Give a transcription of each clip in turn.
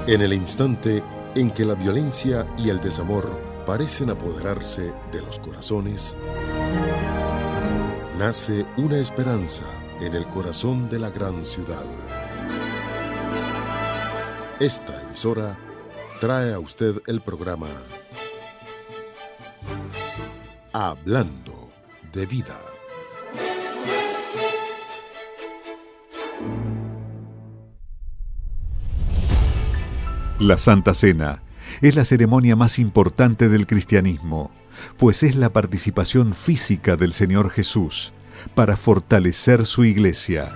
En el instante en que la violencia y el desamor parecen apoderarse de los corazones, nace una esperanza en el corazón de la gran ciudad. Esta emisora trae a usted el programa Hablando de Vida. La Santa Cena es la ceremonia más importante del cristianismo, pues es la participación física del Señor Jesús para fortalecer su iglesia.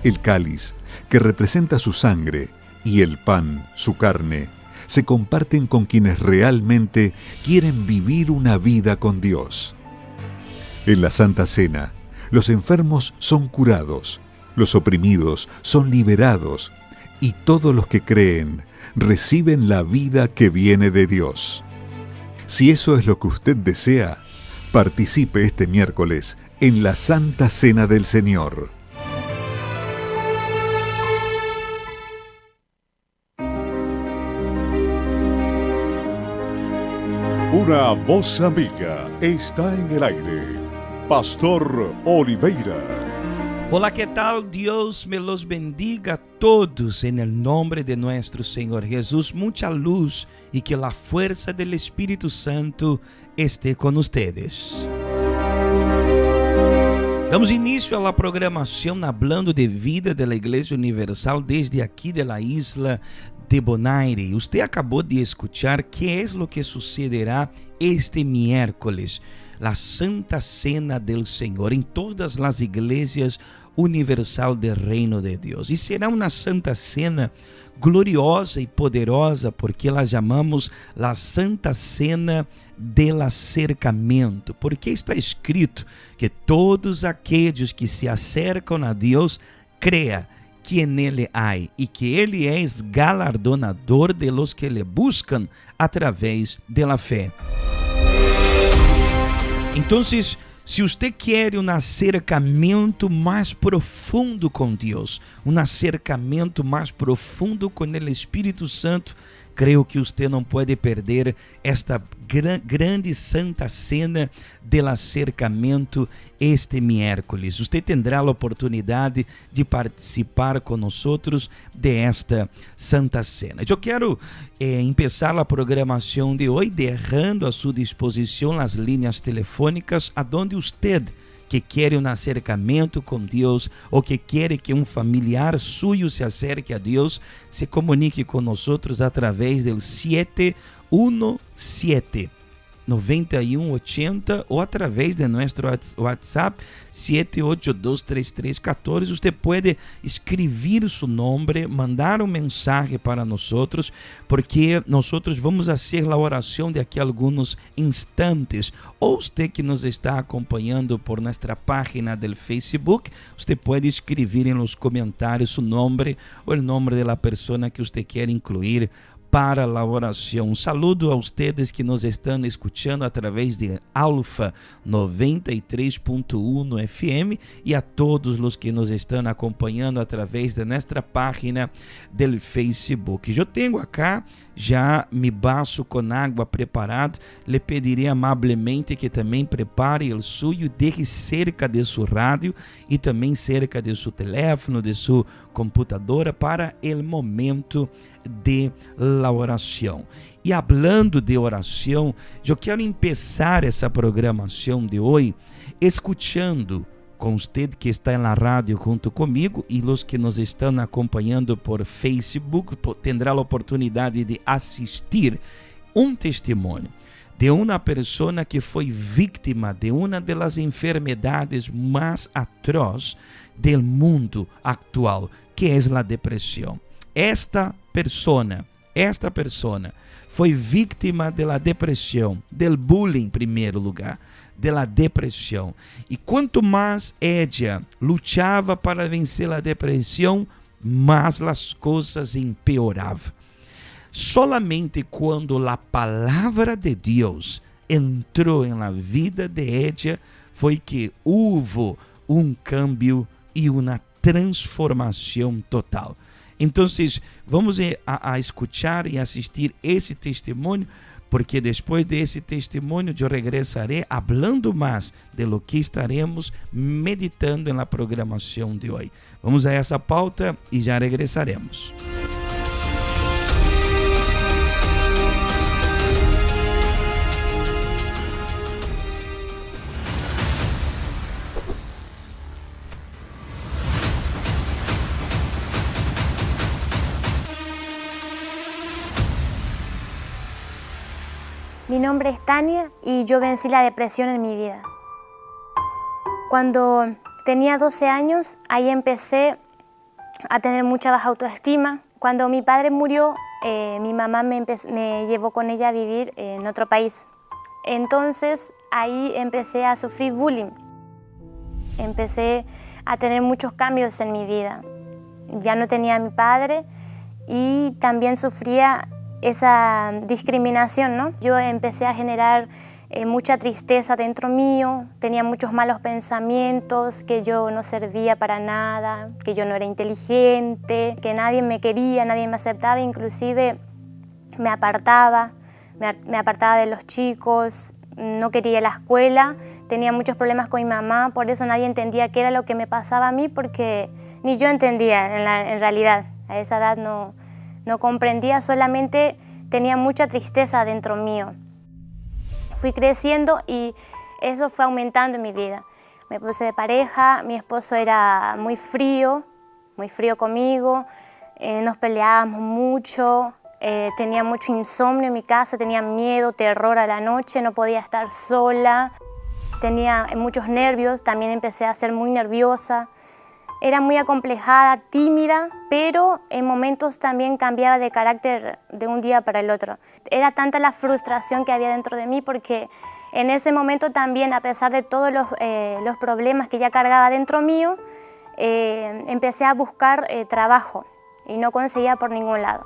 El cáliz, que representa su sangre, y el pan, su carne, se comparten con quienes realmente quieren vivir una vida con Dios. En la Santa Cena, los enfermos son curados, los oprimidos son liberados, y todos los que creen reciben la vida que viene de Dios. Si eso es lo que usted desea, participe este miércoles en la Santa Cena del Señor. Una voz amiga está en el aire. Pastor Oliveira. Hola, ¿qué tal? Dios me los bendiga a todos en el nombre de nuestro Señor Jesús. Mucha luz y que la fuerza del Espíritu Santo esté con ustedes. Damos início à programação Hablando de Vida da Igreja Universal desde aqui da isla de Bonaire. Usted acabou de escuchar qué es lo que sucederá este miércoles, la Santa Cena del Senhor em todas as igrejas universal del Reino de Deus. E será uma Santa Cena gloriosa e poderosa, porque la chamamos la Santa Cena del acercamiento, porque está escrito que todos aqueles que se acercam a Deus, crea que nele há e que ele é galardonador de los que le buscan através de la fe. Então, se você quer um acercamento mais profundo com Deus, um acercamento mais profundo com o Espírito Santo, creio que você não pode perder esta gran, grande Santa Cena del acercamiento este miércoles. Você terá a oportunidade de participar com nós de esta Santa Cena. Eu quero eh, empezar a programação de hoje deixando a sua disposição as linhas telefônicas aonde você que quer um acercamento com Deus ou que quer que um familiar suyo se acerque a Deus, se comunique com nós através do 717 9180 ou através de nosso WhatsApp 7823314. Você pode escrever seu nome, mandar um mensagem para nós, porque nós vamos fazer a oração de aqui a alguns instantes. Ou você que nos está acompanhando por nossa página do Facebook, você pode escrever em los comentários seu nome ou o nome da pessoa que você quer incluir para a oração. Um saludo a ustedes que nos estão escutando através de Alfa 93.1 FM e a todos os que nos estão acompanhando através de nossa página do Facebook. Eu tenho acá já mi vaso com água preparado. Le pediré amablemente que também prepare o suyo, deixe cerca de seu rádio e também cerca de seu teléfono, de sua computadora para o momento de la oração. E hablando de oração, eu quero empezar essa programação de hoje escuchando com usted que está na rádio junto comigo e os que nos estão acompanhando por Facebook, tendrá a oportunidade de assistir um testemunho de uma pessoa que foi vítima de uma das enfermedades mais atroz do mundo actual, que é a depressão. Esta persona, esta persona foi vítima da depressão, del bullying em primeiro lugar, da depressão. E quanto mais ella lutava para vencer a depressão, mais as coisas empeoravam. Solamente quando a palavra de Deus entrou em la vida de ella foi que houve um cambio e uma transformação total. Entonces, vamos a escuchar y asistir ese testimonio, porque después de ese testimonio yo regresaré hablando más de lo que estaremos meditando en la programación de hoy. Vamos a esa pauta y ya regresaremos. Mi nombre es Tania y yo vencí la depresión en mi vida. Cuando tenía 12 años, ahí empecé a tener mucha baja autoestima. Cuando mi padre murió, eh, mi mamá me, me llevó con ella a vivir en otro país. Entonces ahí empecé a sufrir bullying. Empecé a tener muchos cambios en mi vida. Ya no tenía a mi padre y también sufría esa discriminación, ¿no? Yo empecé a generar eh, mucha tristeza dentro mío, tenía muchos malos pensamientos, que yo no servía para nada, que yo no era inteligente, que nadie me quería, nadie me aceptaba, inclusive me apartaba, me, apartaba de los chicos, no quería la escuela, tenía muchos problemas con mi mamá, por eso nadie entendía qué era lo que me pasaba a mí, porque ni yo entendía en, en realidad. A esa edad no, no comprendía, solamente tenía mucha tristeza dentro mío. Fui creciendo y eso fue aumentando en mi vida. Me puse de pareja, mi esposo era muy frío, muy frío conmigo, eh, nos peleábamos mucho, eh, tenía mucho insomnio en mi casa, tenía miedo, terror a la noche, no podía estar sola, tenía muchos nervios, también empecé a ser muy nerviosa. Era muy acomplejada, tímida, pero en momentos también cambiaba de carácter de un día para el otro. Era tanta la frustración que había dentro de mí porque en ese momento también, a pesar de todos los, eh, los problemas que ya cargaba dentro mío, eh, empecé a buscar trabajo y no conseguía por ningún lado.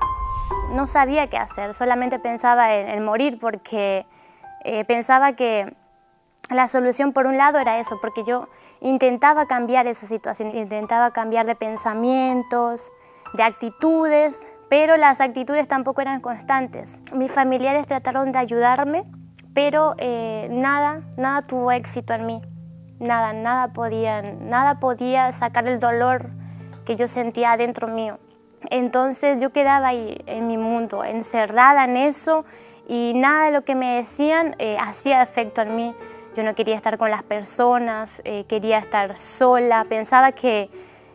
No sabía qué hacer, solamente pensaba en, morir porque eh, pensaba que la solución por un lado era eso, porque yo intentaba cambiar esa situación, intentaba cambiar de pensamientos, de actitudes, pero las actitudes tampoco eran constantes. Mis familiares trataron de ayudarme, pero eh, nada, nada tuvo éxito en mí. Nada, nada podían, nada podía sacar el dolor que yo sentía adentro mío. Entonces yo quedaba ahí en mi mundo, encerrada en eso y nada de lo que me decían eh, hacía efecto en mí. Yo no quería estar con las personas, eh, quería estar sola, pensaba que,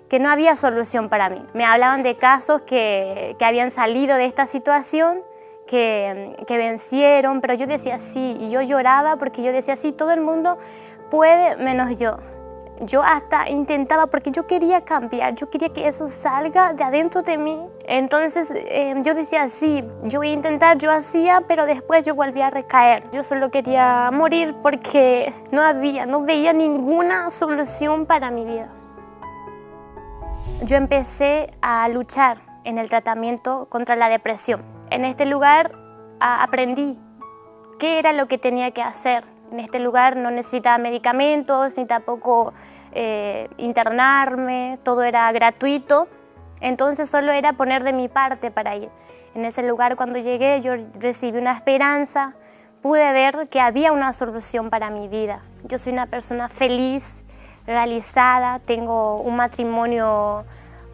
que no había solución para mí. Me hablaban de casos que, que habían salido de esta situación, que, que vencieron, pero yo decía sí, y yo lloraba porque yo decía sí, todo el mundo puede menos yo. Yo hasta intentaba, porque yo quería cambiar, yo quería que eso salga de adentro de mí. Entonces eh, yo decía, sí, yo voy a intentar, yo hacía, pero después yo volví a recaer. Yo solo quería morir porque no había, no veía ninguna solución para mi vida. Yo empecé a luchar en el tratamiento contra la depresión. En este lugar aprendí qué era lo que tenía que hacer. En este lugar no necesitaba medicamentos ni tampoco eh, internarme, todo era gratuito. Entonces solo era poner de mi parte para ir. En ese lugar cuando llegué yo recibí una esperanza, pude ver que había una solución para mi vida. Yo soy una persona feliz, realizada, tengo un matrimonio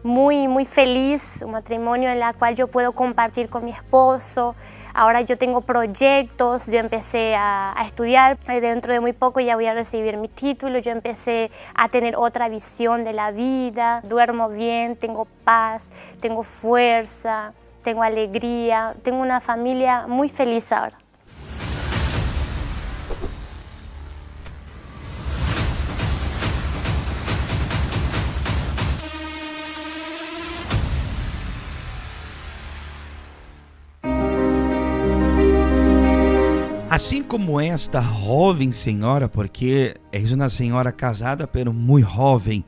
muy, muy feliz, un matrimonio en el cual yo puedo compartir con mi esposo. Ahora yo tengo proyectos, yo empecé a, a estudiar, eh, dentro de muy poco ya voy a recibir mi título, yo empecé a tener otra visión de la vida, duermo bien, tengo paz, tengo fuerza, tengo alegría, tengo una familia muy feliz ahora. Assim como esta jovem senhora, porque é uma senhora casada, pero muito jovem,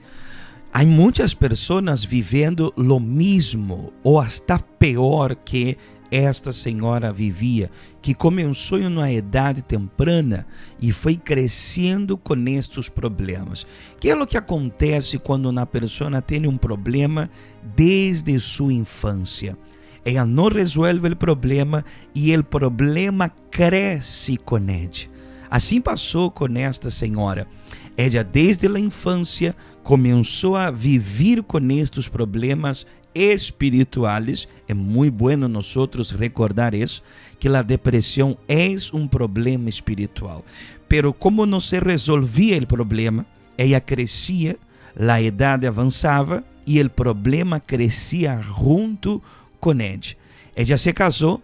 há muitas pessoas vivendo lo mismo ou hasta peor que esta senhora vivia, que começou em uma idade temprana e foi crescendo com estes problemas. Que é o que acontece quando uma pessoa tem um problema desde sua infância? Ela não resolve o problema e o problema cresce com ela. Assim passou com esta senhora. Ela, desde a infância, começou a viver com estes problemas espirituales. É muito bueno nós recordar isso, que a depressão é um problema espiritual. Pero como não se resolvia o problema, ela crescia, a idade avançava e o problema crescia junto com ela. Ela se casou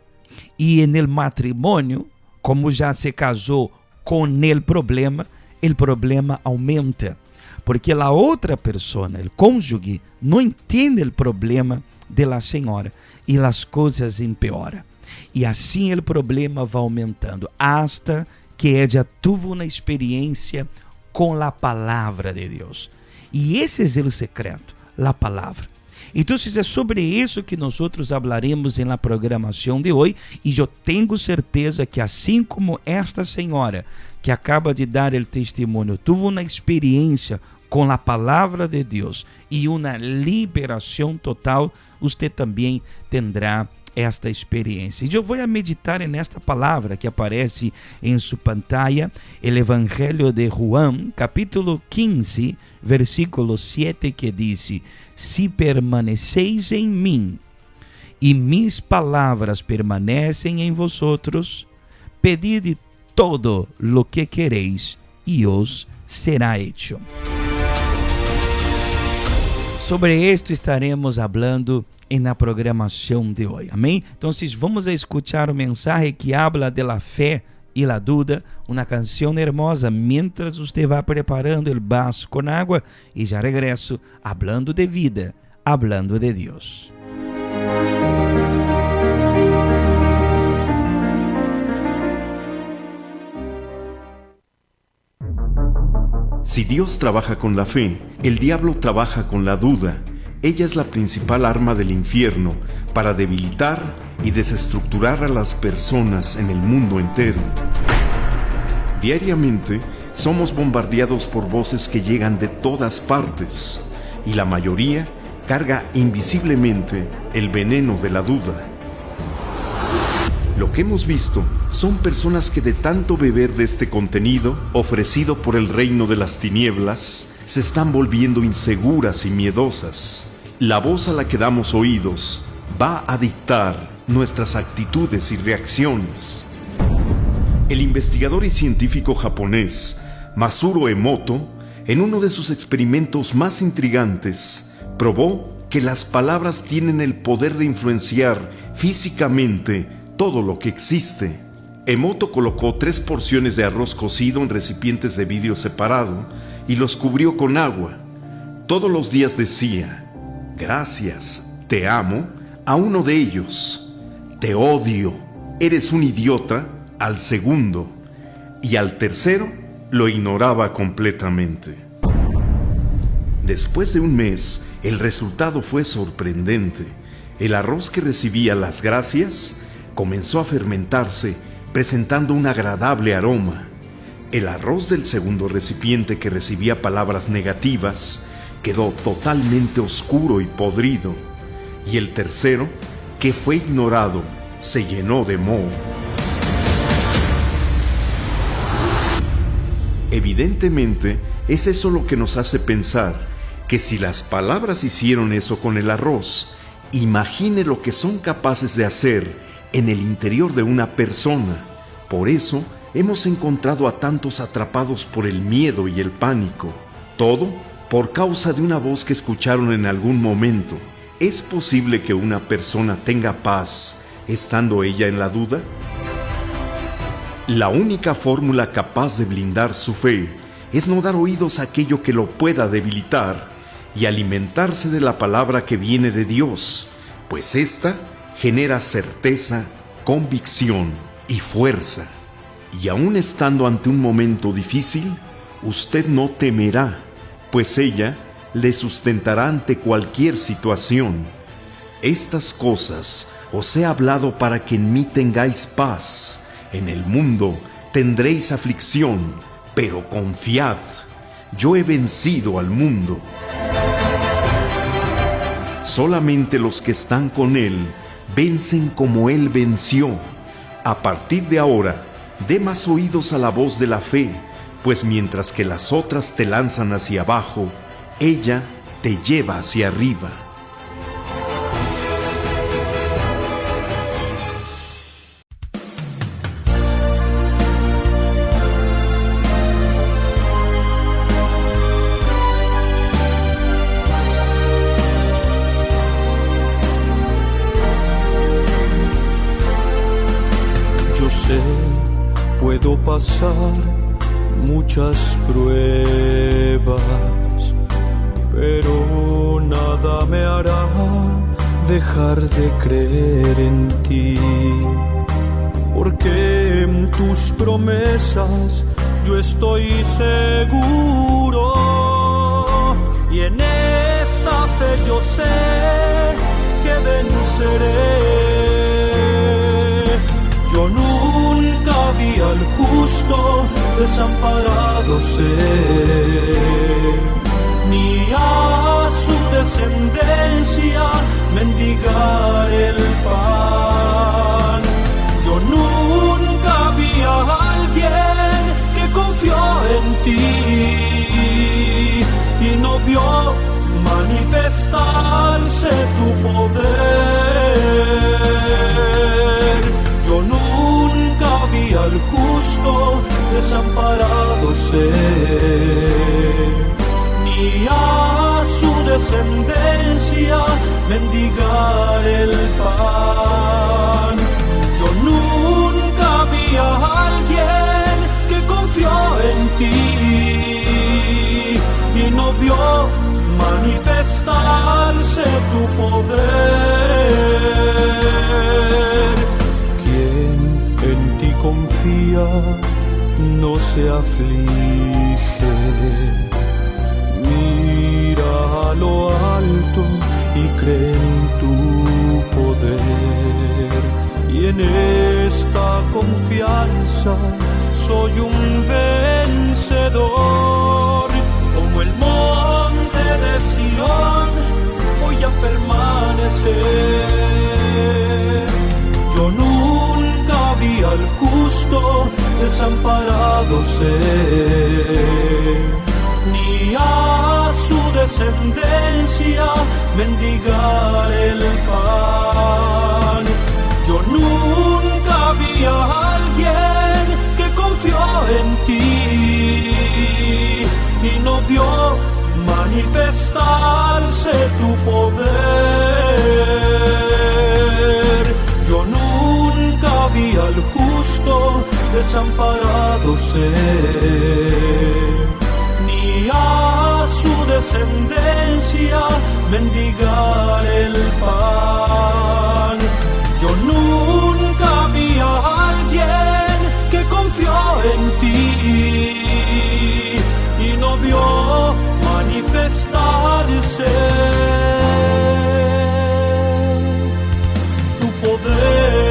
e en el matrimonio, como já se casou com el problema, o problema aumenta. Porque a outra pessoa, o cônjuge, não entende o problema de la senhora e as coisas empeoram. E assim o problema vai aumentando, hasta que ela tuvo uma experiência com a palavra de Deus. E esse é o secreto, a palavra. Então, é sobre isso que nós hablaremos en la programação de hoje e eu tenho certeza que assim como esta senhora que acaba de dar o testemunho, tuvo uma experiência com a palavra de Deus e uma liberação total, você também terá esta experiência. E eu vou a meditar nesta palavra que aparece em sua pantalla, o Evangelho de Juan, capítulo 15, versículo 7, que diz: Se permaneceis em mim e mis palavras permanecem em vosotros, pedid todo lo que quereis e os será hecho. Sobre esto estaremos hablando en la programación de hoy. Amém? Então, vamos a escuchar un mensaje que habla de la fe y la duda, una canción hermosa mientras usted va preparando el vaso con agua y ya regreso hablando de vida, hablando de Dios. Si Dios trabaja con la fe, el diablo trabaja con la duda. Ella es la principal arma del infierno para debilitar y desestructurar a las personas en el mundo entero. Diariamente somos bombardeados por voces que llegan de todas partes y la mayoría carga invisiblemente el veneno de la duda. Lo que hemos visto son personas que de tanto beber de este contenido ofrecido por el reino de las tinieblas, se están volviendo inseguras y miedosas. La voz a la que damos oídos va a dictar nuestras actitudes y reacciones. El investigador y científico japonés Masuro Emoto, en uno de sus experimentos más intrigantes, probó que las palabras tienen el poder de influenciar físicamente todo lo que existe. Emoto colocó 3 porciones de arroz cocido en recipientes de vidrio separado y los cubrió con agua. Todos los días decía, gracias, te amo, a uno de ellos, te odio, eres un idiota, al segundo, y al tercero lo ignoraba completamente. Después de un mes, el resultado fue sorprendente. El arroz que recibía las gracias comenzó a fermentarse, presentando un agradable aroma. El arroz del segundo recipiente que recibía palabras negativas quedó totalmente oscuro y podrido. Y el tercero, que fue ignorado, se llenó de moho. Evidentemente, es eso lo que nos hace pensar que si las palabras hicieron eso con el arroz, imagine lo que son capaces de hacer en el interior de una persona. Por eso hemos encontrado a tantos atrapados por el miedo y el pánico. Todo por causa de una voz que escucharon en algún momento. ¿Es posible que una persona tenga paz estando ella en la duda? La única fórmula capaz de blindar su fe es no dar oídos a aquello que lo pueda debilitar y alimentarse de la palabra que viene de Dios, pues ésta genera certeza, convicción y fuerza. Y aún estando ante un momento difícil, usted no temerá, pues ella le sustentará ante cualquier situación. Estas cosas Os he hablado para que en mí tengáis paz. En el mundo tendréis aflicción, pero confiad, yo he vencido al mundo. Solamente los que están con Él vencen como Él venció. A partir de ahora, dé más oídos a la voz de la fe, pues mientras que las otras te lanzan hacia abajo, ella te lleva hacia arriba. Yo sé, puedo pasar muchas pruebas, pero nada me hará dejar de creer en ti, porque en tus promesas yo estoy seguro y en esta fe yo sé que venceré. Yo nunca vi al justo desamparado ser, ni a su descendencia mendigar el pan. Yo nunca vi a alguien que confió en ti y no vio manifestarse tu poder. Yo nunca vi al justo desamparado ser, ni a su descendencia mendigar el pan. Yo nunca vi a alguien que confió en ti y no vio manifestarse tu poder. Quien en ti confía no se aflige. Mira a lo alto y cree en tu poder. Y en esta confianza soy un vencedor. Como el monte de Sión voy a permanecer. Yo nunca vi al justo desamparado ser, ni a su descendencia mendigar el pan. Yo nunca vi a alguien que confió en ti y no vio manifestarse tu poder. Yo nunca vi al justo desamparado ser, ni a su descendencia mendigar el pan. Yo nunca vi a alguien que confió en ti y no vio manifestarse tu poder.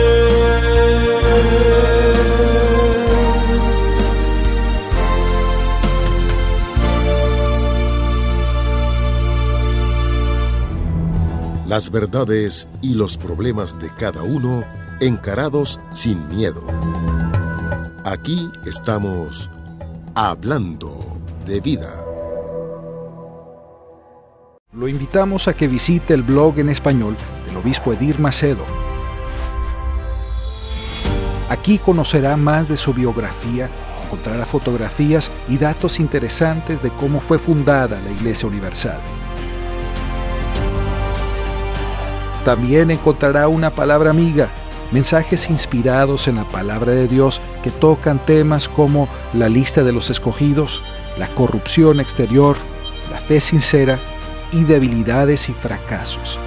Las verdades y los problemas de cada uno encarados sin miedo. Aquí estamos hablando de vida. Lo invitamos a que visite el blog en español del obispo Edir Macedo. Aquí conocerá más de su biografía, encontrará fotografías y datos interesantes de cómo fue fundada la Iglesia Universal. También encontrará una palabra amiga, mensajes inspirados en la palabra de Dios que tocan temas como la lista de los escogidos, la corrupción exterior, la fe sincera y debilidades y fracasos.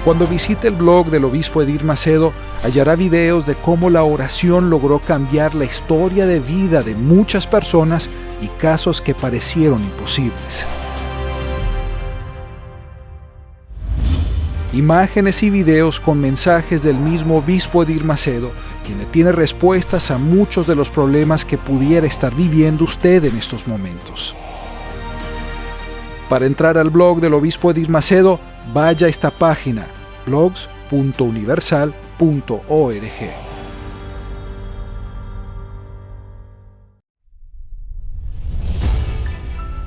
Cuando visite el blog del obispo Edir Macedo, hallará videos de cómo la oración logró cambiar la historia de vida de muchas personas y casos que parecieron imposibles. Imágenes y videos con mensajes del mismo obispo Edir Macedo, quien le tiene respuestas a muchos de los problemas que pudiera estar viviendo usted en estos momentos. Para entrar al blog del obispo Edir Macedo, vaya a esta página blogs.universal.org.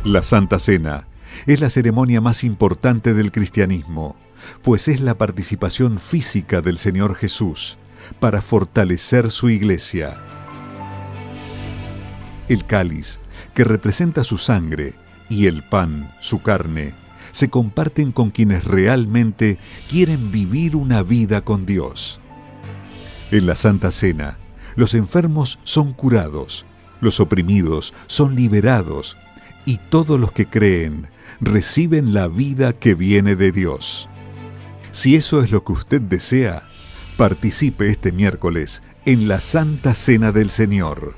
La Santa Cena es la ceremonia más importante del cristianismo, pues es la participación física del Señor Jesús para fortalecer su iglesia. El cáliz, que representa su sangre, y el pan, su carne, se comparten con quienes realmente quieren vivir una vida con Dios. En la Santa Cena, los enfermos son curados, los oprimidos son liberados, y todos los que creen reciben la vida que viene de Dios. Si eso es lo que usted desea, participe este miércoles en la Santa Cena del Señor.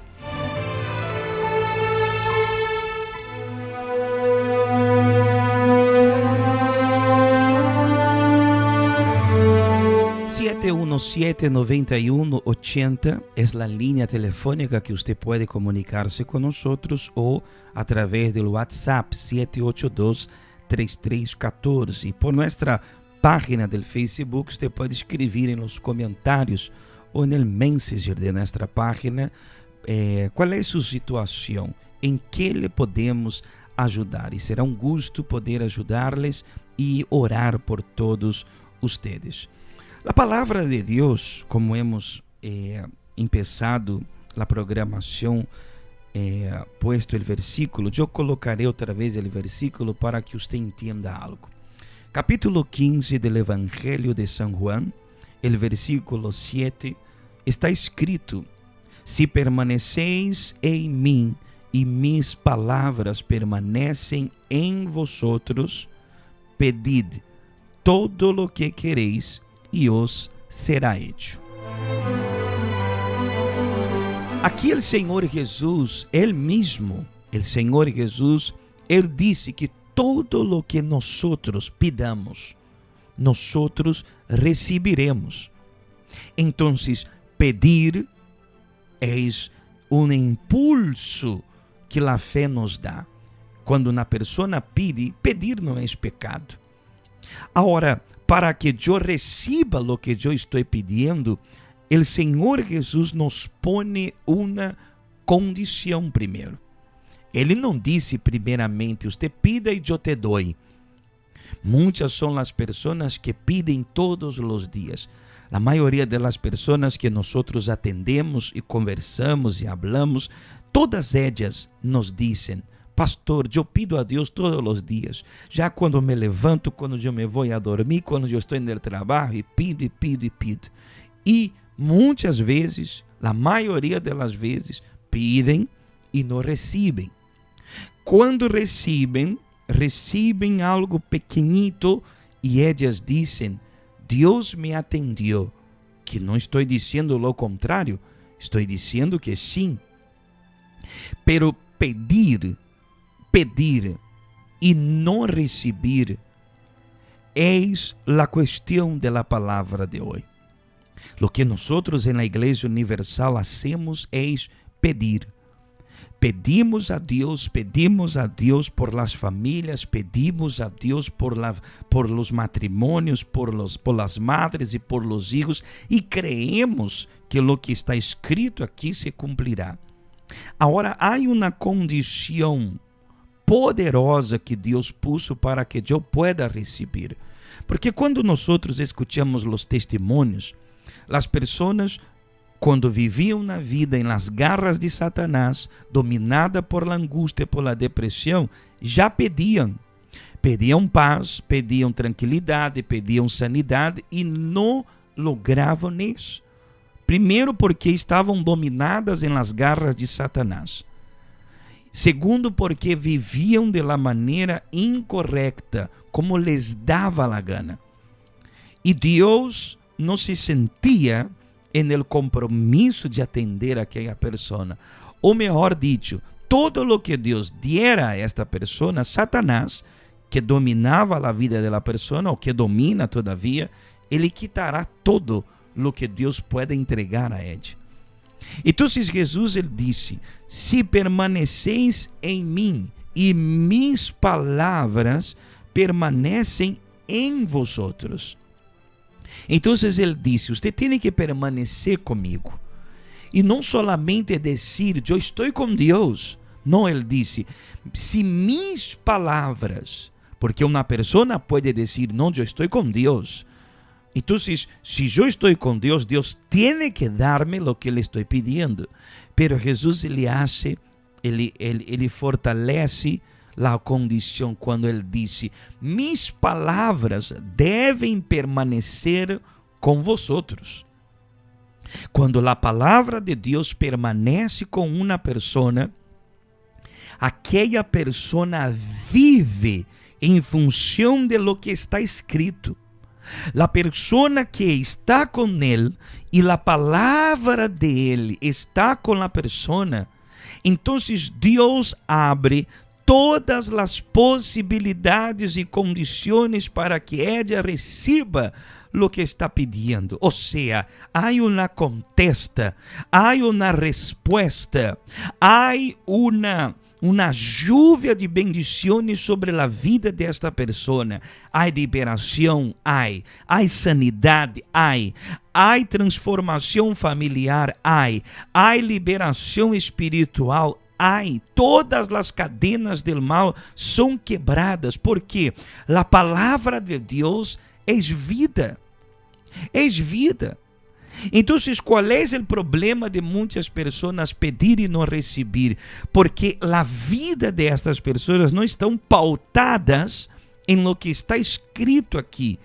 717-9180 es la línea telefónica que usted puede comunicarse con nosotros o a través del WhatsApp 782-3314. Por nuestra página del Facebook usted puede escribir en los comentarios o en el Messenger de nuestra página cuál es su situación, en qué le podemos ayudar. Y será un gusto poder ayudarles y orar por todos ustedes. La palabra de Dios, como hemos empezado la programación, puesto el versículo, yo colocaré otra vez el versículo para que usted entienda algo. Capítulo 15 del Evangelio de San Juan, el versículo 7, está escrito: Si permanecéis en mí y mis palabras permanecen en vosotros, pedid todo lo que queréis y os será hecho. Aqui o Senhor Jesus, Ele mesmo, o Senhor Jesus, Ele disse que todo lo que nosotros pidamos, nosotros recibiremos. Entonces, pedir es un impulso que la fe nos da. Quando uma pessoa pide, pedir não é pecado. Agora, para que eu reciba lo que eu estou pedindo, o Senhor Jesus nos pone uma condição primeiro. Ele não disse primeiramente, usted pida e eu te dou. Muitas são as pessoas que piden todos os dias. A maioria das pessoas que nós atendemos e conversamos e hablamos, todas elas nos dizem: Pastor, eu pido a Deus todos os dias. Já quando me levanto, quando eu me vou a dormir, quando eu estou no trabalho, e pido, e pido, e pido. E muitas vezes, a maioria das vezes, pidem e não recebem. Quando recebem, recebem algo pequeñito e elas dizem: Deus me atendeu. Que não estou dizendo lo contrário, estou dizendo que sim. Pero pedir, pedir e não receber es la cuestión de la palabra de hoy. Lo que nosotros en la Iglesia Universal hacemos es pedir. Pedimos a Dios por las familias, pedimos a Dios por los matrimonios, por las madres y por los hijos, y creemos que lo que está escrito aquí se cumplirá. Ahora, hay una condición poderosa que Deus puso para que eu pueda receber. Porque quando nós escutamos os testemunhos, as pessoas quando viviam na vida en las garras de Satanás, dominada por la angústia, por la depressão, já pediam. Pediam paz, pediam tranquilidade, pediam sanidade e não logravam isso. Primeiro, porque estavam dominadas en las garras de Satanás. Segundo, porque viviam de la maneira incorrecta, como les dava la gana. E Deus não se sentia en el compromisso de atender aquela persona. Ou melhor dicho, todo lo que Deus diera a esta persona, Satanás que dominava a vida da pessoa, ou que domina todavía, ele quitará todo lo que Deus pode entregar a ella. Então Jesus ele disse: Se permaneceis em mim e minhas palavras permanecem em vosotros. Então ele disse: Você tem que permanecer comigo. E não solamente dizer, eu estou com Deus. Não, ele disse: Se minhas palavras, porque uma pessoa pode dizer, não, eu estou com Deus. Então, se eu estou com Deus, Deus tem que dar-me o que lhe estou pedindo. Pero Jesus ele hace, ele fortalece a condição quando ele disse: Mis palavras devem permanecer com vosotros. Quando a palavra de Deus permanece com uma pessoa, aquela pessoa vive em função de lo que está escrito. La persona que está com ele e a palavra de ele está com a persona, então Deus abre todas as possibilidades e condições para que ela receba lo que está pedindo. Ou seja, há uma contesta, há uma resposta, há uma lluvia de bendiciones sobre a vida desta pessoa. Há liberação, há. Há sanidade, há. Há transformação familiar, há. Há liberação espiritual, há. Todas as cadenas del mal são quebradas, porque a palavra de Deus é vida. É vida. Então, qual é o problema de muitas pessoas pedir e não receber? Porque a vida destas pessoas não estão pautadas em lo que está escrito aqui.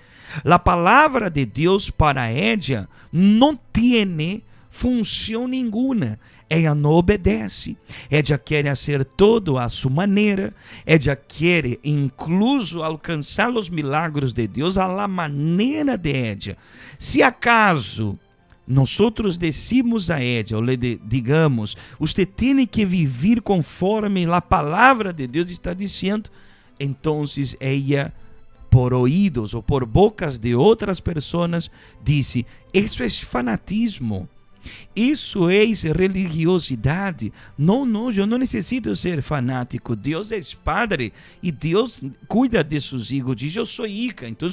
A palavra de Deus para ella não tem função nenhuma. Ela não obedece. Ela quer fazer todo a sua maneira. Ela quer incluso alcançar os milagres de Deus a la maneira de ella. Se acaso nós decimos a ella, ou lhe digamos, você tem que viver conforme a palavra de Deus está dizendo, então ella, por oídos ou por bocas de outras pessoas, disse: Isso é fanatismo. Isso é religiosidade. Não, não, eu não necessito ser fanático. Deus é Padre e Deus cuida de seus hijos. Diz: Eu sou hija. Então,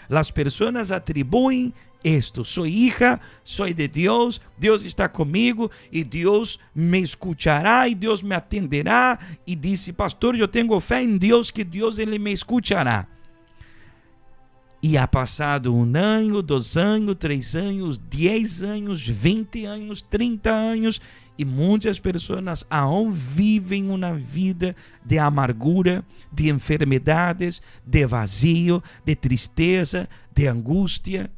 as pessoas atribuem esto: sou hija, sou de Deus, Deus está comigo e Deus me escuchará e Deus me atenderá. E disse: Pastor, eu tenho fé em Deus que Deus ele me escuchará. E ha passado um ano, 2 anos, 3 anos, 10 anos, 20 anos, 30 anos, e muitas pessoas aún vivem uma vida de amargura, de enfermidades, de vazio, de tristeza, de angústia,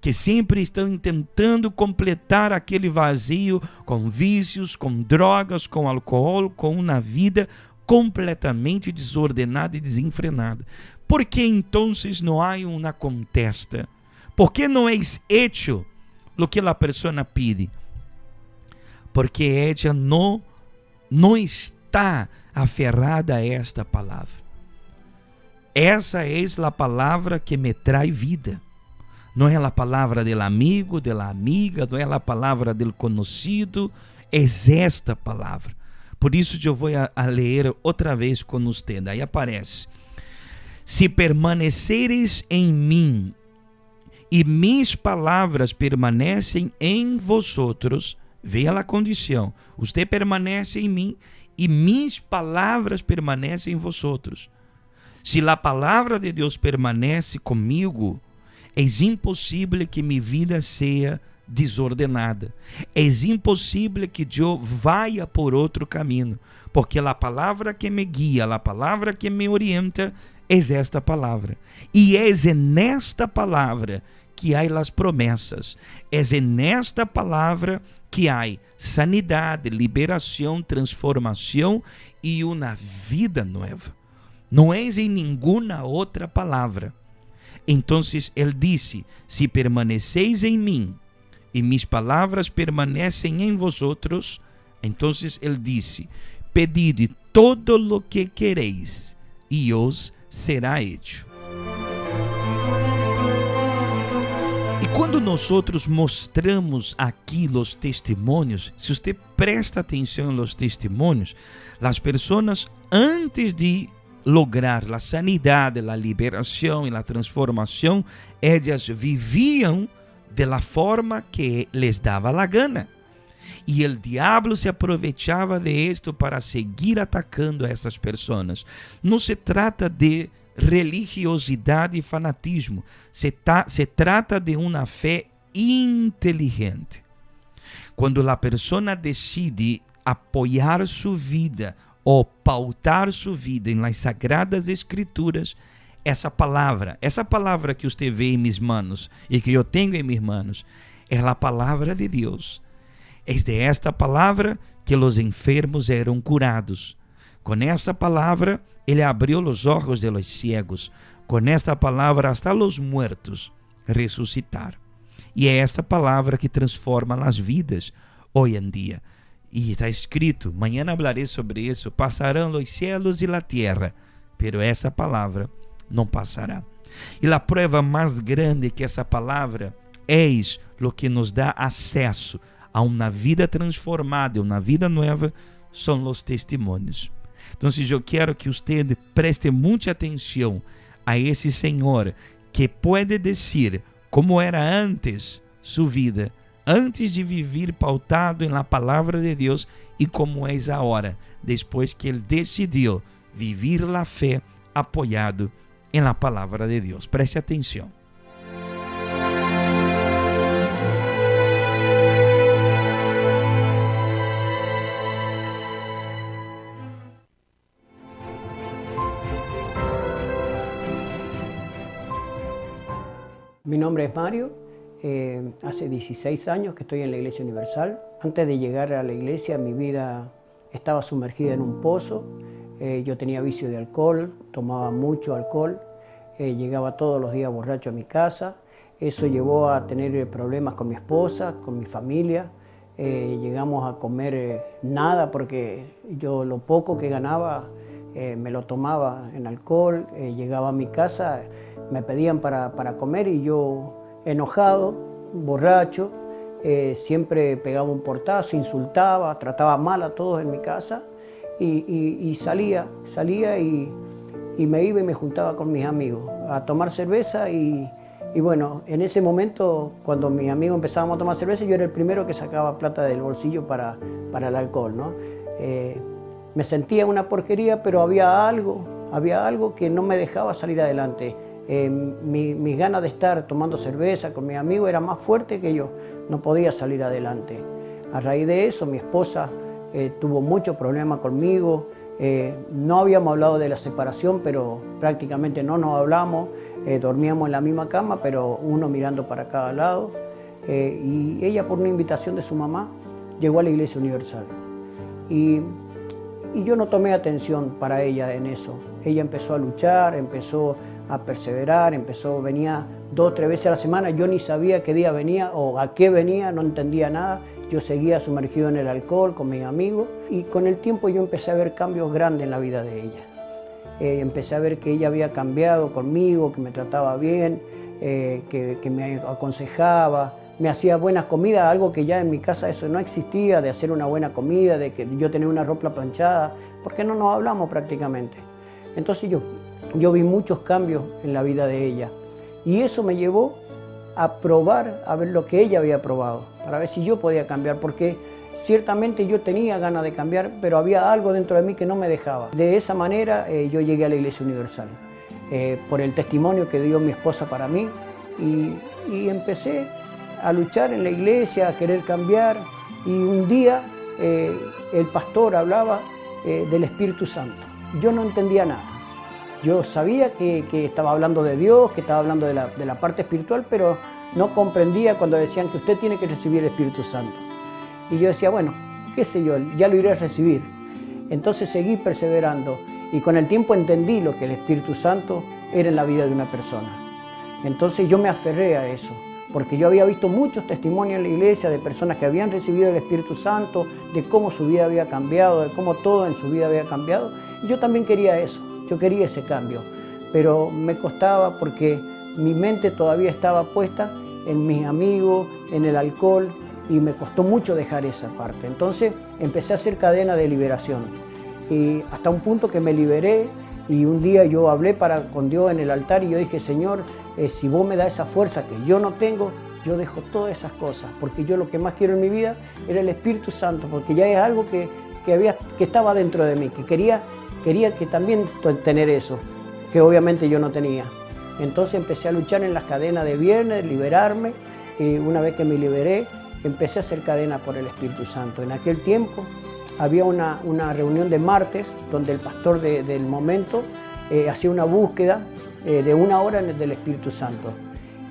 que sempre estão tentando completar aquele vazio com vícios, com drogas, com álcool, com uma vida completamente desordenada e desenfrenada. Por que então não há uma contesta? Por que não é hecho lo que a pessoa pide? Porque ella não está aferrada a esta palavra. Essa é a palavra que me traz vida. Não é a palavra del amigo, de la amiga, não é a palavra del conhecido, é esta palavra. Por isso eu vou a ler outra vez com você. Aí aparece: Se permaneceres em mim e minhas palavras permanecem em vosotros, veja a condição. Você permanece em mim e minhas palavras permanecem em vosotros. Se a palavra de Deus permanece comigo, é impossível que minha vida seja desordenada. É impossível que eu vá por outro caminho, porque a palavra que me guia, a palavra que me orienta, é esta palavra. E é nesta palavra que há as promessas. É nesta palavra que há sanidade, liberação, transformação e uma vida nova. Não é em nenhuma outra palavra. Então ele disse: Se permaneceis em mim e mis palavras permanecem em vosotros, então ele disse: Pedid todo lo que quereis e os será hecho. será hecho. E quando nosotros mostramos aqui los testimonios, se você presta atenção en los testimonios, las personas antes de lograr a sanidade, a liberação e a transformação, ellas viviam de la forma que les daba la gana. E o diabo se aproveitava de esto para seguir atacando a essas pessoas. Não se trata de religiosidade e fanatismo, se trata de uma fé inteligente. Quando a pessoa decide apoiar sua vida ou pautar sua vida em las sagradas escrituras, essa palavra que você vê em mis manos e que eu tenho em mis manos, é a palavra de Deus. É de esta palavra que os enfermos eram curados. Com esta palavra, ele abriu os olhos de los ciegos. Com esta palavra, hasta los muertos ressuscitaram. E é esta palavra que transforma as vidas hoje em dia. E está escrito, mañana hablaré sobre isso, passarão os cielos e a terra, pero essa palavra não passará. E a prova mais grande que essa palavra é lo que nos dá acesso a uma vida transformada, uma vida nova, são os testemunhos. Então, eu quero que você preste muita atenção a esse Senhor que pode dizer como era antes sua vida, antes de viver pautado em la palavra de Deus e como é agora, depois que ele decidiu vivir la fé apoiado em la palavra de Deus. Preste atenção. Mi nombre es Mario, hace 16 años que estoy en la Iglesia Universal. Antes de llegar a la iglesia mi vida estaba sumergida en un pozo. Yo tenía vicio de alcohol, tomaba mucho alcohol, llegaba todos los días borracho a mi casa. Eso llevó a tener problemas con mi esposa, con mi familia. Llegamos a comer nada porque yo lo poco que ganaba me lo tomaba en alcohol. Llegaba a mi casa, me pedían para comer y yo enojado, borracho, siempre pegaba un portazo, insultaba, trataba mal a todos en mi casa y salía, salía y me iba y me juntaba con mis amigos a tomar cerveza y bueno, en ese momento cuando mis amigos empezábamos a tomar cerveza, yo era el primero que sacaba plata del bolsillo para el alcohol, ¿no? Me sentía una porquería, pero había algo que no me dejaba salir adelante. Mis ganas de estar tomando cerveza con mis amigos era más fuerte que yo, no podía salir adelante. A raíz de eso, mi esposa tuvo muchos problemas conmigo. No habíamos hablado de la separación, pero prácticamente no nos hablamos. Dormíamos en la misma cama, pero uno mirando para cada lado. Y ella, por una invitación de su mamá, llegó a la Iglesia Universal. Y yo no tomé atención para ella en eso. Ella empezó a luchar, empezó a perseverar, venía 2 o 3 veces a la semana, yo ni sabía qué día venía o a qué venía, no entendía nada. Yo seguía sumergido en el alcohol con mis amigos y con el tiempo yo empecé a ver cambios grandes en la vida de ella. Empecé a ver que ella había cambiado conmigo, que me trataba bien, que me aconsejaba, me hacía buenas comidas, algo que ya en mi casa eso no existía, de hacer una buena comida, de que yo tenía una ropa planchada, porque no nos hablamos prácticamente. Entonces yo vi muchos cambios en la vida de ella y eso me llevó a probar, a ver lo que ella había probado, para ver si yo podía cambiar, porque ciertamente yo tenía ganas de cambiar, pero había algo dentro de mí que no me dejaba. De esa manera yo llegué a la Iglesia Universal, por el testimonio que dio mi esposa para mí, y empecé a luchar en la iglesia, a querer cambiar, y un día el pastor hablaba del Espíritu Santo. Yo no entendía nada. Yo sabía que estaba hablando de Dios, que estaba hablando de la parte espiritual, pero no comprendía cuando decían que usted tiene que recibir el Espíritu Santo. Y yo decía, bueno, qué sé yo, ya lo iré a recibir. Entonces seguí perseverando y con el tiempo entendí lo que el Espíritu Santo era en la vida de una persona. Entonces yo me aferré a eso, porque yo había visto muchos testimonios en la iglesia de personas que habían recibido el Espíritu Santo, de cómo su vida había cambiado, de cómo todo en su vida había cambiado. Y yo también quería eso, yo quería ese cambio. Pero me costaba porque mi mente todavía estaba puesta en mis amigos, en el alcohol, y me costó mucho dejar esa parte. Entonces empecé a hacer cadena de liberación. Y hasta un punto que me liberé y un día yo hablé para, con Dios en el altar y yo dije, Señor, eh, si vos me das esa fuerza que yo no tengo, yo dejo todas esas cosas, porque yo lo que más quiero en mi vida era el Espíritu Santo, porque ya es algo que, que había, que estaba dentro de mí, que quería, quería que también tener eso, que obviamente yo no tenía. Entonces empecé a luchar en las cadenas de viernes, liberarme, y una vez que me liberé, empecé a hacer cadena por el Espíritu Santo. En aquel tiempo había una, una reunión de martes donde el pastor del momento eh, hacía una búsqueda eh, de una hora en el del Espíritu Santo.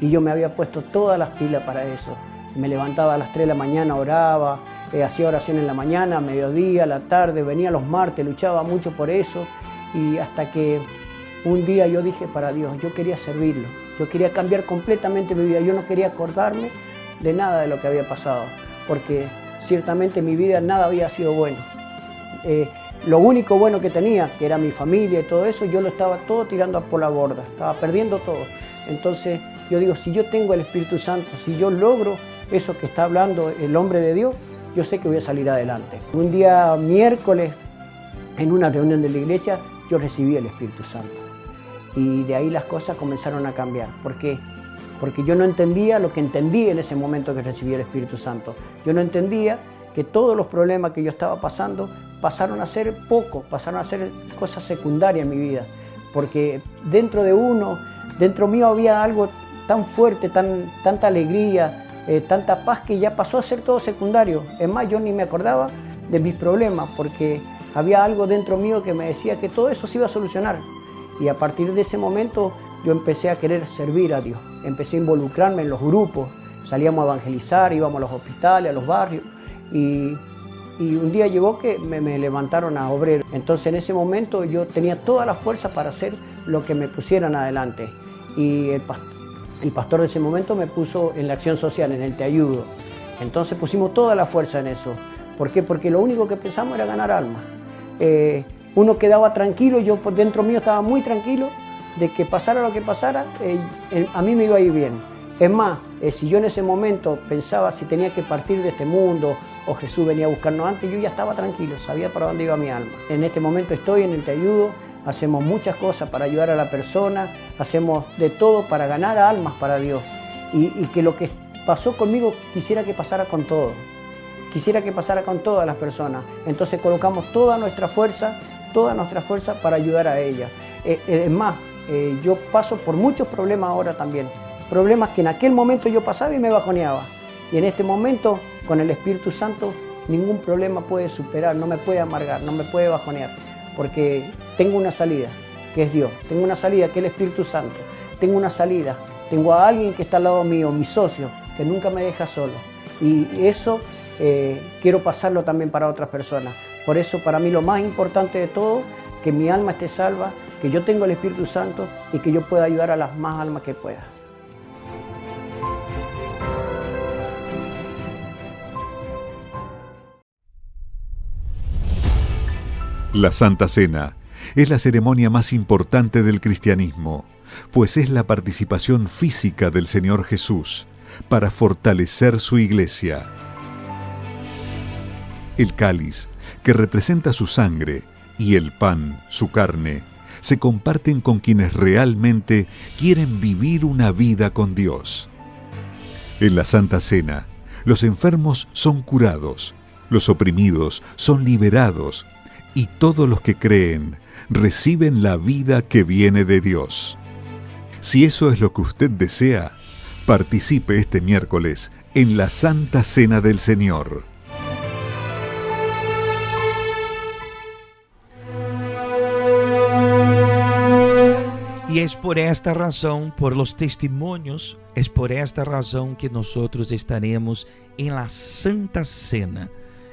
Y yo me había puesto todas las pilas para eso. Me levantaba a las 3 de la mañana, oraba, eh, hacía oración en la mañana, a mediodía, a la tarde, venía los martes, luchaba mucho por eso. Y hasta que un día yo dije para Dios, yo quería servirlo, yo quería cambiar completamente mi vida, yo no quería acordarme de nada de lo que había pasado, porque ciertamente en mi vida nada había sido bueno. Eh, lo único bueno que tenía, que era mi familia y todo eso, yo lo estaba todo tirando por la borda, estaba perdiendo todo. Entonces yo digo, si yo tengo el Espíritu Santo, si yo logro eso que está hablando el hombre de Dios, yo sé que voy a salir adelante. Un día miércoles, en una reunión de la iglesia, yo recibí el Espíritu Santo. Y de ahí las cosas comenzaron a cambiar, porque porque yo no entendía lo que entendí en ese momento que recibí el Espíritu Santo. Yo no entendía que todos los problemas que yo estaba pasando pasaron a ser poco, pasaron a ser cosas secundarias en mi vida, porque dentro de uno, dentro mío había algo tan fuerte, tan, tanta alegría, eh, tanta paz que ya pasó a ser todo secundario. Es más, yo ni me acordaba de mis problemas porque había algo dentro mío que me decía que todo eso se iba a solucionar. Y a partir de ese momento yo empecé a querer servir a Dios, empecé a involucrarme en los grupos, salíamos a evangelizar, íbamos a los hospitales, a los barrios, y, y un día llegó que me, me levantaron a obrero. Entonces en ese momento yo tenía toda la fuerza para hacer lo que me pusieran adelante. Y el, el pastor de ese momento me puso en la acción social, en el Te Ayudo. Entonces pusimos toda la fuerza en eso. ¿Por qué? Porque lo único que pensamos era ganar almas. Eh, uno quedaba tranquilo, yo por dentro mío estaba muy tranquilo de que pasara lo que pasara, eh, a mí me iba a ir bien. Es más, eh, si yo en ese momento pensaba si tenía que partir de este mundo o Jesús venía a buscarnos antes, yo ya estaba tranquilo, sabía para dónde iba mi alma. En este momento estoy en el Te Ayudo, hacemos muchas cosas para ayudar a la persona, hacemos de todo para ganar almas para Dios. Y, y que lo que pasó conmigo quisiera que pasara con todo. Quisiera que pasara con todas las personas. Entonces colocamos toda nuestra fuerza, toda nuestra fuerza para ayudar a ella. Eh, eh, es más, eh, yo paso por muchos problemas ahora también. Problemas que en aquel momento yo pasaba y me bajoneaba. Y en este momento, con el Espíritu Santo, ningún problema puede superar, no me puede amargar, no me puede bajonear. Porque tengo una salida, que es Dios. Tengo una salida, que es el Espíritu Santo. Tengo una salida. Tengo a alguien que está al lado mío, mi socio, que nunca me deja solo. Y eso eh, quiero pasarlo también para otras personas. Por eso, para mí lo más importante de todo, que mi alma esté salva, que yo tengo el Espíritu Santo y que yo pueda ayudar a las más almas que pueda. La Santa Cena es la ceremonia más importante del cristianismo, pues es la participación física del Señor Jesús para fortalecer su iglesia. El cáliz, que representa su sangre, y el pan, su carne, se comparten con quienes realmente quieren vivir una vida con Dios. En la Santa Cena, los enfermos son curados, los oprimidos son liberados y todos los que creen reciben la vida que viene de Dios. Si eso es lo que usted desea, participe este miércoles en la Santa Cena del Señor. Y es por esta razón, por los testimonios, es por esta razón que nosotros estaremos en la Santa Cena,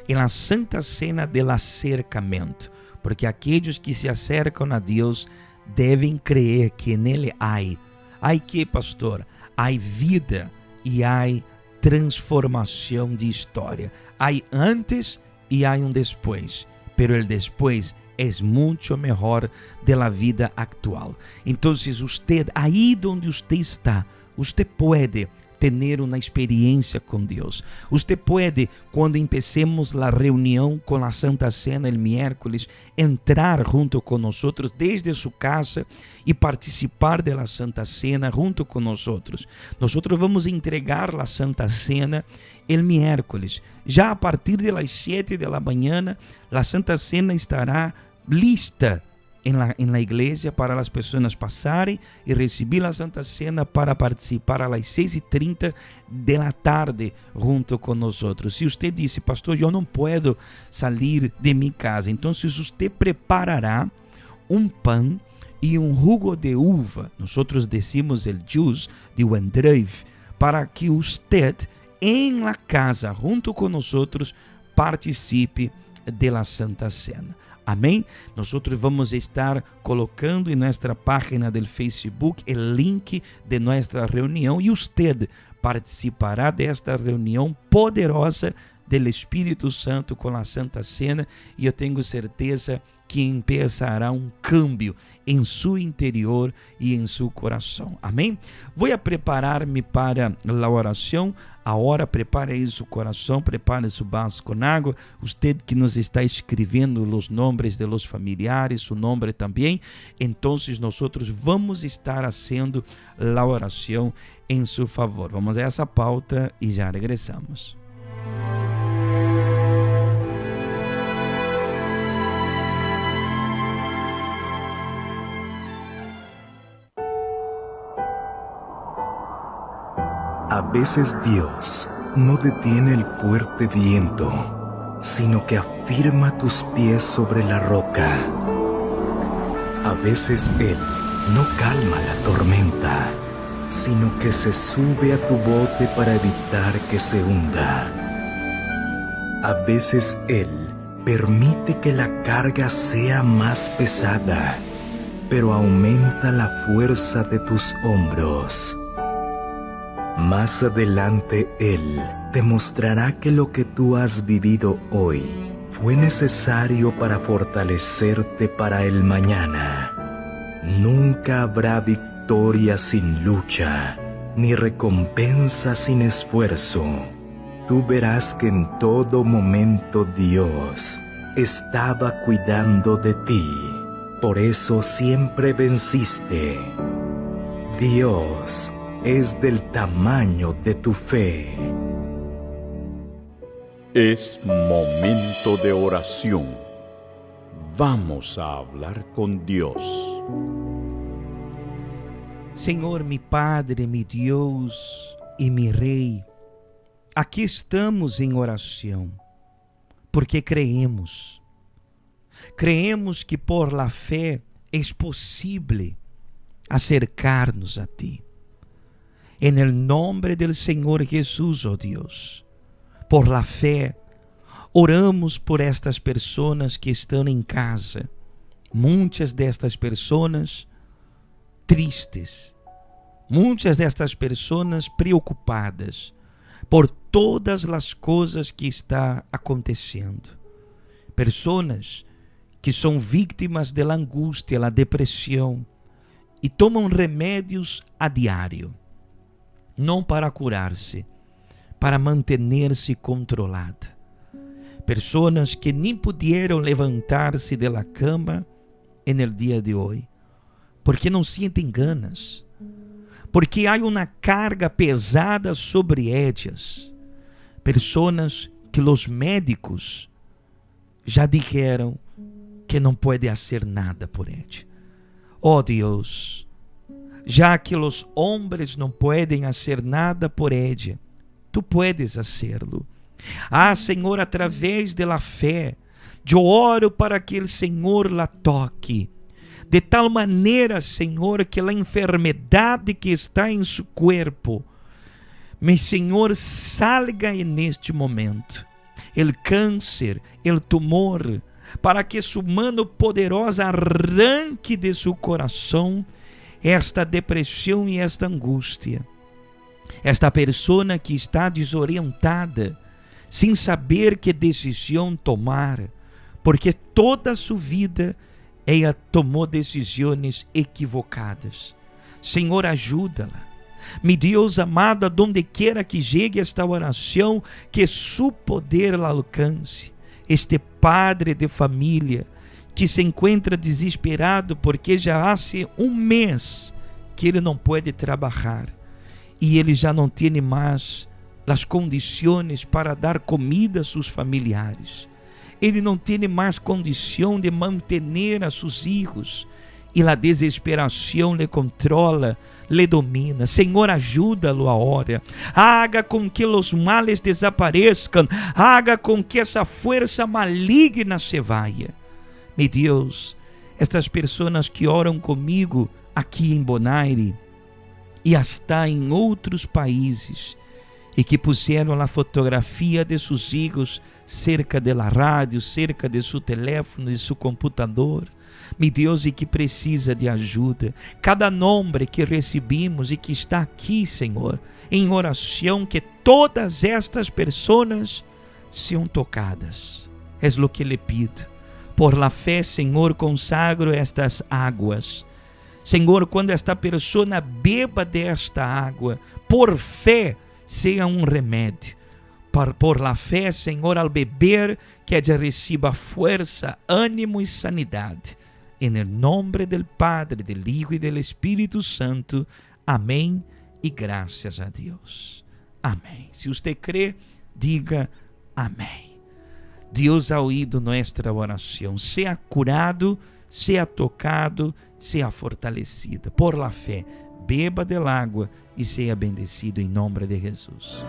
en la Santa Cena del acercamiento, porque aquellos que se acercan a Dios deben creer que en Él hay. ¿Hay qué, pastor? Hay vida y hay transformación de historia. Hay antes y hay un después, pero el después Es mucho mejor de la vida actual. Entonces usted, ahí donde usted está, usted puede tener una experiencia con Dios. Usted puede, cuando empecemos la reunión con la Santa Cena el miércoles, entrar junto con nosotros desde su casa y participar de la Santa Cena junto con nosotros. Nosotros vamos entregar la Santa Cena el miércoles. Já a partir de las 7 de la mañana, la Santa Cena estará lista en la, en la iglesia para las personas pasarem y recibir la Santa Cena para participar a las 6:30 de la tarde junto con nosotros. Si usted dice, pastor, yo no puedo salir de mi casa, entonces usted preparará un pan y un jugo de uva, nosotros decimos el juice de wendruif, para que usted en la casa junto con nosotros participe de la Santa Cena. Amém? Nós vamos estar colocando em nossa página do Facebook o link de nossa reunião e usted participará desta reunião poderosa do Espírito Santo com a Santa Cena e eu tenho certeza que empezará um cambio em seu interior e em seu coração. Amém? Vou a preparar-me para a oração. Agora prepare aí seu coração, prepare seu vaso com água. Usted que nos está escrevendo os nomes de los familiares, su nome também. Então, nós vamos estar haciendo a oração em seu favor. Vamos a essa pauta e já regressamos. A veces Dios no detiene el fuerte viento, sino que afirma tus pies sobre la roca. A veces Él no calma la tormenta, sino que se sube a tu bote para evitar que se hunda. A veces Él permite que la carga sea más pesada, pero aumenta la fuerza de tus hombros. Más adelante Él te mostrará que lo que tú has vivido hoy fue necesario para fortalecerte para el mañana. Nunca habrá victoria sin lucha, ni recompensa sin esfuerzo. Tú verás que en todo momento Dios estaba cuidando de ti. Por eso siempre venciste. Dios es del tamaño de tu fe. Es momento de oración. Vamos a hablar con Dios. Senhor, mi Padre, mi Deus e mi Rei, aqui estamos em oração, porque creemos. Creemos que por la fe é possível acercar-nos a Ti. En el nombre del Senhor Jesus, oh Deus, por la fe, oramos por estas pessoas que estão em casa. Muitas destas pessoas tristes, muitas destas pessoas preocupadas por todas as coisas que está acontecendo. Pessoas que são vítimas da angústia, da depressão e tomam remédios a diário, não para curar-se, para manter-se controlada. Pessoas que nem puderam levantar-se de la cama en el dia de hoje, porque não sentem ganas, porque há uma carga pesada sobre ellas. Pessoas que os médicos já disseram que não pode fazer nada por ella. Oh Deus, já que os homens não podem fazer nada por ella, tu puedes hacerlo. Ah, Senhor, através de la fé, eu oro para que o Senhor la toque. De tal maneira, Senhor, que a enfermidade que está em seu corpo, meu Senhor, salga neste momento. El câncer, el tumor, para que sua mano poderosa arranque de seu coração esta depressão e esta angústia. Esta pessoa que está desorientada, sem saber que decisão tomar, Porque toda sua vida ela tomou decisões equivocadas. Senhor, ajuda-la. Mi Deus amado, donde quiera que chegue esta oração, que su poder la alcance. Este padre de família que se encontra desesperado porque já há um mês que ele não pode trabalhar e ele já não tem mais as condições para dar comida a seus familiares. Ele não tem mais condição de manter a seus filhos e a desesperação lhe controla, lhe domina. Senhor, ajuda-lo agora. Haga com que os males desapareçam. Haga com que essa força maligna se vaya. Mi Deus, estas pessoas que oram comigo aqui em Bonaire e hasta em outros países e que puseram a fotografia de seus filhos cerca de la rádio, cerca de seu teléfono, de seu computador. Mi Deus, e que precisa de ajuda. Cada nome que recebemos e que está aqui, Senhor, em oração, que todas estas pessoas sejam tocadas. É o que lhe pido. Por la fé, Senhor, consagro estas águas. Senhor, quando esta pessoa beba desta água, por fé, seja um remédio. Por la fé, Senhor, al beber, que ella reciba força, ânimo e sanidade. En el nombre del Padre, del Hijo y del Espíritu Santo. Amém. E graças a Deus. Amém. Se você crê, diga amém. Deus ha oído nossa oração. Seja curado, seja tocado, seja fortalecido por la fé. Beba del agua e seja bendecido em nome de Jesus.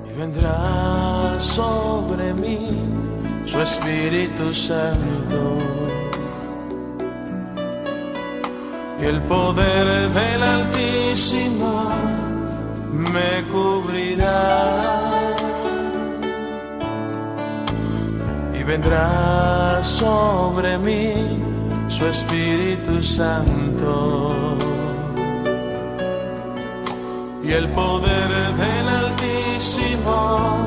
Y vendrá sobre mí su Espíritu Santo y el poder del Altísimo me cubrirá. Y vendrá sobre mí su Espíritu Santo y el poder del Altísimo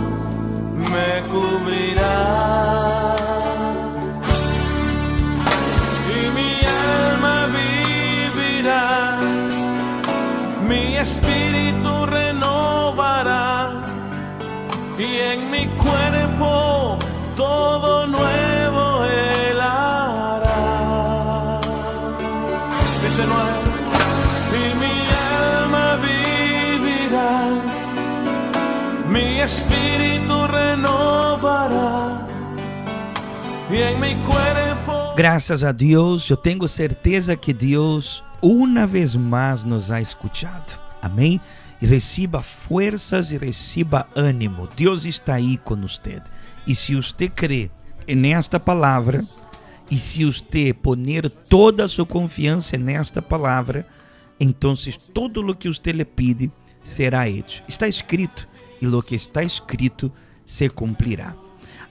me cubrirá. Y mi alma vivirá, mi espíritu renovará, y en mi cuerpo todo nuevo él hará. Dice Noé, y mi alma vivirá, mi espíritu renovará, y en mi cuerpo. Graças a Deus, eu tenho certeza que Deus uma vez mais nos ha escuchado. Amém? E receba forças e receba ânimo. Deus está aí com você. E se você crê nesta palavra, e se você poner toda a sua confiança nesta palavra, então todo o que você lhe pide será hecho. Está escrito, e lo que está escrito se cumprirá.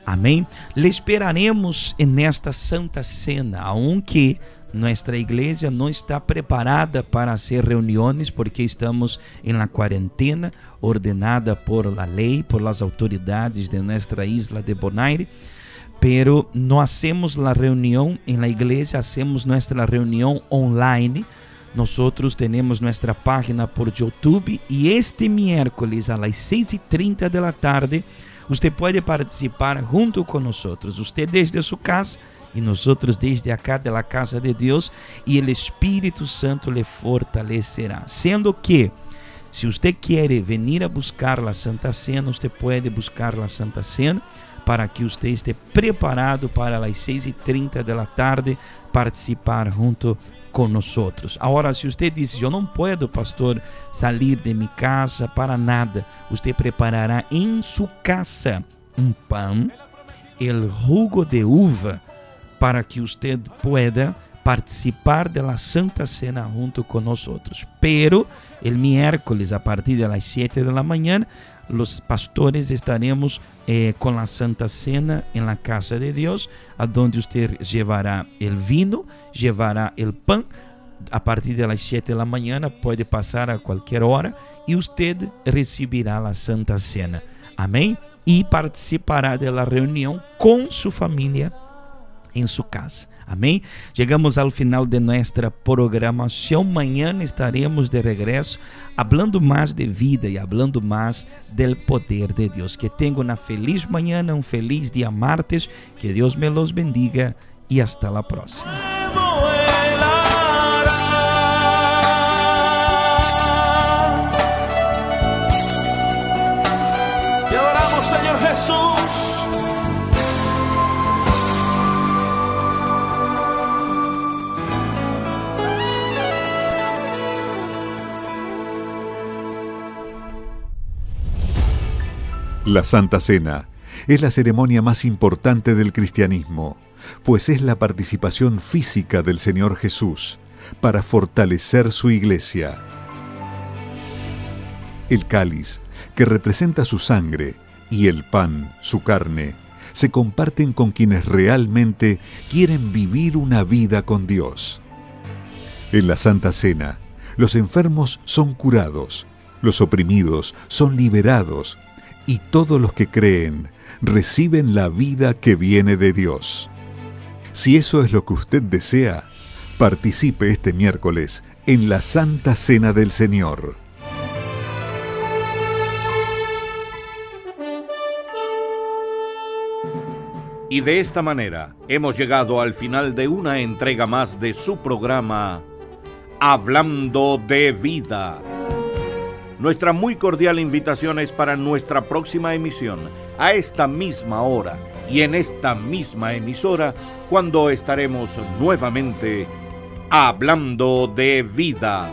Amém? Le esperaremos nesta Santa Cena, aunque nuestra igreja não está preparada para hacer reuniões porque estamos en la cuarentena ordenada por la lei, por las autoridades de nuestra isla de Bonaire. Pero no hacemos la reunión en la iglesia, hacemos nuestra reunión online. Nosotros tenemos nuestra página por YouTube y este miércoles a las 6:30 de la tarde usted puede participar junto con nosotros. Usted desde su casa e nosotros desde acá de la casa de Deus, e o Espírito Santo le fortalecerá. Sendo que, se usted quiere venir a buscar la Santa Cena, usted puede buscar la Santa Cena para que usted esté preparado para las 6:30 de la tarde participar junto con nosotros. Agora, se usted diz, eu não puedo, pastor, salir de mi casa para nada, usted preparará em sua casa um pão, el jugo de uva, para que usted pueda participar de la Santa Cena junto con nosotros. Pero el miércoles a partir de las 7 de la mañana, los pastores estaremos con la Santa Cena en la casa de Dios, a donde usted llevará el vino, llevará el pan. A partir de las 7 de la mañana puede pasar a cualquier hora y usted recibirá la Santa Cena. Amém? y participará de la reunión con su familia en su casa. Amém? Chegamos ao final de nossa programação. Mañana estaremos de regresso, hablando mais de vida e hablando mais del poder de Deus. Que tenham uma feliz manhã, um feliz dia martes. Que Deus me los bendiga e hasta la próxima. Te adoramos, Señor Jesús. La Santa Cena es la ceremonia más importante del cristianismo, pues es la participación física del Señor Jesús para fortalecer su iglesia. El cáliz, que representa su sangre, y el pan, su carne, se comparten con quienes realmente quieren vivir una vida con Dios. En la Santa Cena, los enfermos son curados, los oprimidos son liberados, y todos los que creen reciben la vida que viene de Dios. Si eso es lo que usted desea, participe este miércoles en la Santa Cena del Señor. Y de esta manera hemos llegado al final de una entrega más de su programa Hablando de Vida. Nuestra muy cordial invitación es para nuestra próxima emisión, a esta misma hora y en esta misma emisora, cuando estaremos nuevamente hablando de vida.